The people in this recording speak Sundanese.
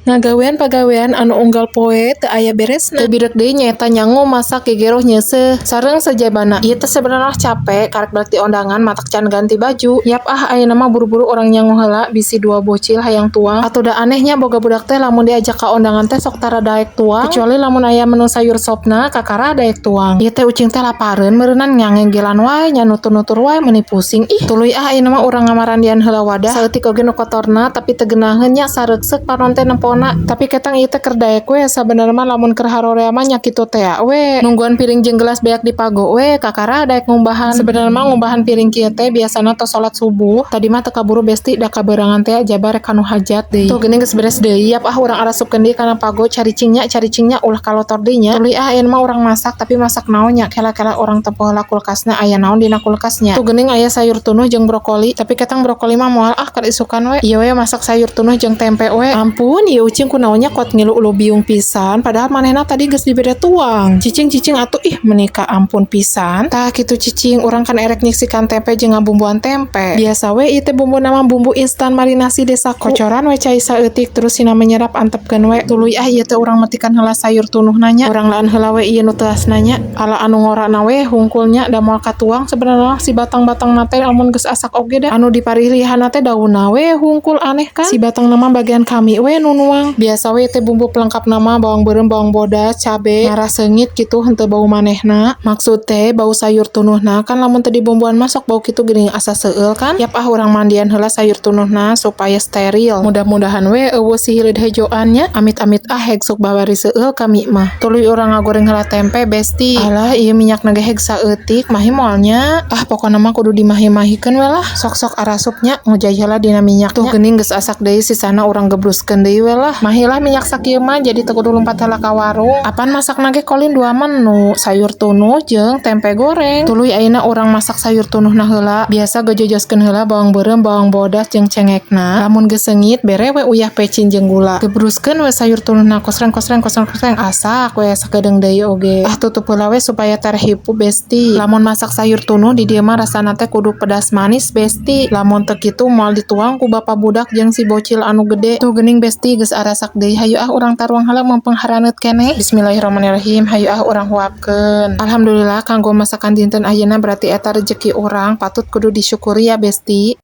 Ngagawean pagawean anu unggal poe teu aya beresna. Teu birek deui nyaeta nyangu, masak, gegeroh, nyeuseuh sareng sajabana. Ieu teh sebenarnya capek karek balik ti ondangan, matak can ganti baju. Yap ah, ayeuna mah buru-buru urang nyangu heula, bisi dua bocil hayang tuang. Atuh da anehnya, boga budak teh lamun diajak ka ondangan teh sok tara daek tuang, kecuali lamun aya menu sayur sopna, kakara daek tuang. Ieu teh ucing teh lapareun meureunan, ngangegelan wae nya, nutur-nutur wae, meuni pusing ih. Tuluy ah, ayeuna mah urang ngamarandian heula wadah. Saeutik oge nu kotorna, tapi teu geunaheun nya, sareukseuk panon teh nempona. Tapi ketang ieu teh keur daek we. Sabenerna mah lamun keur harorea mah nya kitu teh we, nungguan piring jeung gelas beak dipago we, kakara daek ngumbahan. Sebenarnya mah ngumbahan piring kieu teh biasana tos salat subuh. Tadi mah teu kaburu, Besti, da kabeurangan teh, jabar rek kanu hajat deui. Tuh geuning geus beres deui. Yap ah, urang arasupkeun deui kana pago. Caricing nya, caricing nya, ulah kalotor deui nya. Tuluy ah, ayeuna mah urang masak, tapi masak naon nya? Kela-kela urang tempo heula kulkasna, aya naon dina kulkasnya. Tuh geuning aya sayur tunuh jeung brokoli, tapi ketang brokoli mah moal ah, keur isukan we. Ieu we masak sayur tunuh jeung tempe we. Ampun, ieu ucing kunaon nya, kuat ngilu ulu biung pisan, padahal manehna tadi geus dibere tuang. Cicing, cicing atuh. Ih, meuni ka ampun pisan. Tah kitu, cicing. Urang kan erek nyiksikan tempe jeung ngabumbuan tempe. Biasa we ieu teh bumbu nama bumbu instan marinasi Desaku. Kocoran we cai saeutik, terus sina menyerap, antepkeun we. Tuluy ah, ieu teh urang metikan heula sayur tunuh nya. Urang laan heula we ieu nu teuasna nya. Ala, anu ngorana we hungkulnya, da moal katuang sebenarnya si batang-batang teh lamun geus asak oge, da anu diparilihan teh daunna we hungkul. Aneh kan, si batang nama bagian kami we nu nuang. Biasa we teh bumbu pelengkap nama bawang beureum, bawang bodas, cabe ngarah seungit gitu, henteu bau manehna, maksud teh bau sayur tunuhna. Kan lamun teu dibumbuan masuk bau kitu geuning, asa seueul kan. Yap ah, urang mandian heula sayur tunuhna supaya steril. Mudah-mudahan we euweuh si hileud hejoan nya. Amit-amit ah, heg sok babari seueul kami mah. Tuluy urang ngagoreng heula tempe, Besti. Alah, ieu minyak ge heg saeutik, mahi moal nya? Ah, pokona mah kudu dimahi-mahikeun we lah. Sok-sok arasupnya, ngujay heula dina minyak. Tuh geuning geus asak deui, sisana urang gebruskeun deui we lah. Mahilah minyak sakieu mah, jadi teu kudu lumpat heula ka warung. Apan masakna ge kolin dua menu, sayur tunuh jeung tempe goreng. Tuluy ayeuna urang masak sayur tunuhna heula. Biasa gejojoskeun heula bawang beureum, bawang bodas jeung cengekna. Lamun geus seungit, bere we uyah, pecin jeung gula. Gebruskeun we sayur tunuhna, kosreng kosreng kosreng kosreng, asak we sakedeung deui oge. Ah, tutup heula we supaya terhipu, Besti. Lamun masak sayur tunuh di dieu mah rasana teh kudu pedas manis, Besti. Lamun teu kitu moal dituang ku bapak budak jeung si bocil anu gede. Tuh geuning, Besti, geus arasak deui. Hayu ah, urang taruang heula mumpung haraneut keneh. Bismillahirrahmanirrahim. Hayu ah, urang huapkeun. Alhamdulillah kanggo masakan dinten ayeuna, berarti eta rezeki urang, patut kudu disyukuri ya, Besti.